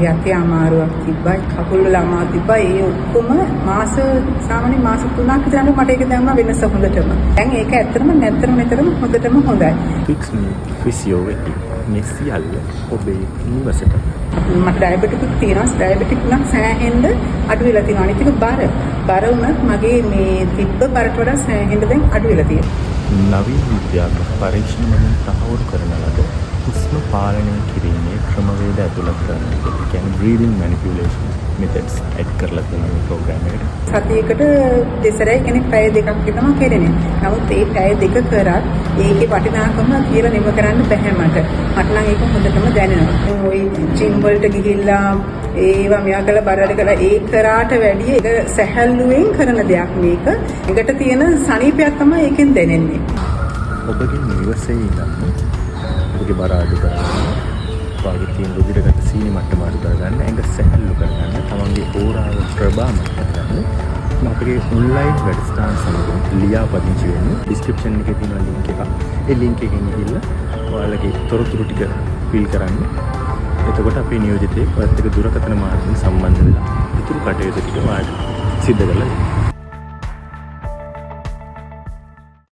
මගේ අතේ අමාරුවක් තිබ්බා, කකුල් වල අමාරු තිබ්බා. ඒ ඔක්කොම මාස සාමාන්‍ය මාස 3ක් විතර යනකොට මට ඒක දැනුණා වෙනස හොඳටම. දැන් ඒක ඇත්තටම නැත්තටම නිතරම හොඳටම හොඳයි. ෆික්ස් මී ෆිසියෝ වෙති මේ සියල්ල ඔබේ නිවසට. මට ඩයබටිකුත් තියෙනවා. ඩයබටික් නම් සෑහෙන්න අඩු වෙලා තියෙනවා. අනිත් එක බර. බර වුණත් මගේ මේ තිබ්බ බරට වඩා සෑහෙන්න දැන් අඩු වෙලා තියෙනවා. නවීන විද්‍යාත්මක පරීක්ෂණ මගින් තහවුරු කරන ලද හුස්ම පාලනය කිරීමේ ක්‍රමවේද ඇතුළත් කරන එක. ඒ කියන්නේ බ්‍රීදිං මැනිපියුලේෂන් මෙතඩ්ස් ඇඩ් කරලා තියෙනවා මේ ප්‍රෝග්‍රෑම් එකට. සතියකට දෙසරයි කියන්නේ පැය 2ක් විතරම කෙරෙන්නේ. නමුත් ඒ පැය 2 කරත් ඒකේ වටිනාකම කියලා නිම කරන්න බැහැ මට. මට නම් ඒක හොඳටම දැනෙනවා. ඔය ජිම් වලට ගිහිල්ලා ඒවා මෙයා කළා බර වැඩ කළා ඒ කරාට වැඩිය ඒක සැහැල්ලුවෙන් කරන දෙයක් මේක. ඇඟට තියෙන සනීපයක් තමයි ඒකෙන් දැනෙන්නේ. ඔබගේ නිවසේ ඉඳන්ම ඔබගේ බර අඩු කරගන්න, ඔයාගේ තියෙන රුධිරගත සීනි මට්ටම අඩු කරගන්න, ඇඟ සැහැල්ලු කරගන්න, තමන්ගේ ඕරාව ප්‍රභාමත් කරගන්න අපගේ ඔන්ලයින් වැඩසටහන සමග ලියාපදිංචි වෙන්න ඩිස්ක්‍රිප්ෂන් එකේ තියෙන ලින්ක් එකක්. ඒ ලින්ක් එකෙන් ගිහිල්ලා ඔයාලගේ තොරතුරු ටික ෆිල් කරන්න. එතකොට අපේ නියෝජිතයෙක් ඔයත් එක්ක දුරකථන මාර්ගයෙන් සම්බන්ධ වෙලා ඉතුරු කටයුතු ටික ඔයාලට සිද්ධ කරලා දෙනවා.